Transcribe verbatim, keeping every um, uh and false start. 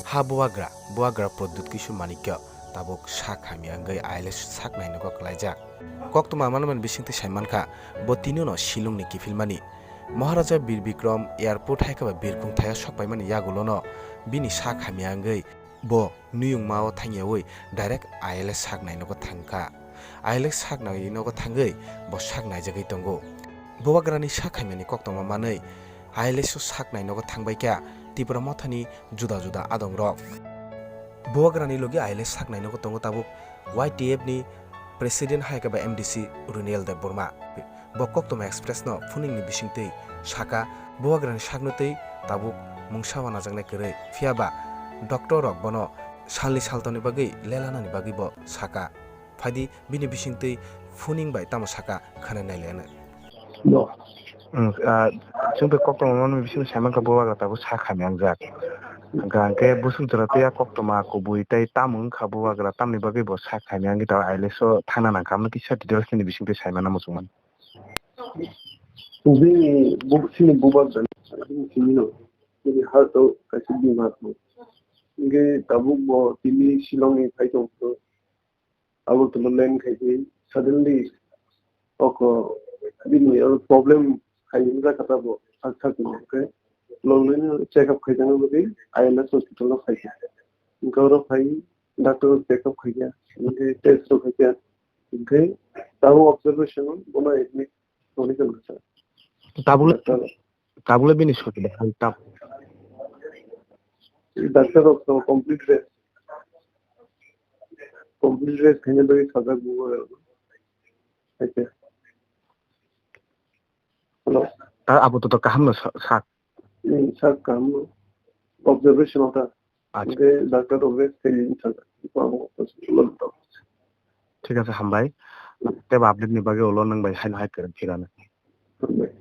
Ha bubagra, bubagra Pradyut Kishore Manikya tabuk sak hamya wngwi I L S sak nainogo kwlaijak. Koktwma manmani bisingtwi saimankha, bo tinino Shillongni kiphilmani. Maharaja Bir Bikram Airport hai khe ba birkhung thaio sokpaimani yagulono bini sak hamya wngwi bo nuyungmao thangyawi direct I L S sak nainogo thangkha. I L S sak nainogo thangwi bo sak naijagwi tongo. Bubagrani sak hamyani koktwma manwi I L S o sak nainogo thangbaikha Tipra Mothani juda juda adongrok. Bubagrani logi I L S sak nainogo tongo tabuk Y T F ni President hai khe ba M D C Runiel Debbarma. Bo Koktwma Express no phuningni bisingtwi saka, bubagrani sakno twi tabuk mungsa wanajaknai kwrwi, phiyaba doctor rok bono salni saltoni bagwi lelanani bagwi bo saka. Phaidi bini bisingtwi phuning bai tamo saka khwnai nailaianw. Bo. Chwng tei koktwma manwi bisingtwi saimankha bubagra tabuk sak hamya wngjak. Hwnkha hwnkhe bwswk jora tei a koktwma kubui tei tamo wngkha bubagra tamni bagwi bo sak hamya wngwi tabuk I L S o thangna nangkha, amno kisa details nini bisingtwi saimano muchungmani. Bini buk sini bubar dan sini no. Bini heart o kaisa bimar no. Hingke tabuk bo tini Shillong ni phai tong kho. Abo tongma line khai khe suddenly oko bini oro problem khai wngkha kha tabuk sak sak no hingke. Longnani check up khaijak bagwi I L S hospital o khaikha. Hingke oro phai doctor check up khaikha, hingke test rok khaikha, hingke tabuk observation o bono admit tongwi kha. Tabuk, tabuk le bini soti de, tab. Doctor rok to complete rest, complete rest khaina bagwi sajak bugo. Acha. Hello. Ta abo to, to kaham no sa-, sak. Hmm, sak kaham no. Observation o ta. Acha. Hingke doctor rok rest khaina sajak. Iko abo hospital o. Thik ase, hambai. Tei ba update ni bagwi ulo nwng bai haino hai kwrwng phirano. Hambai.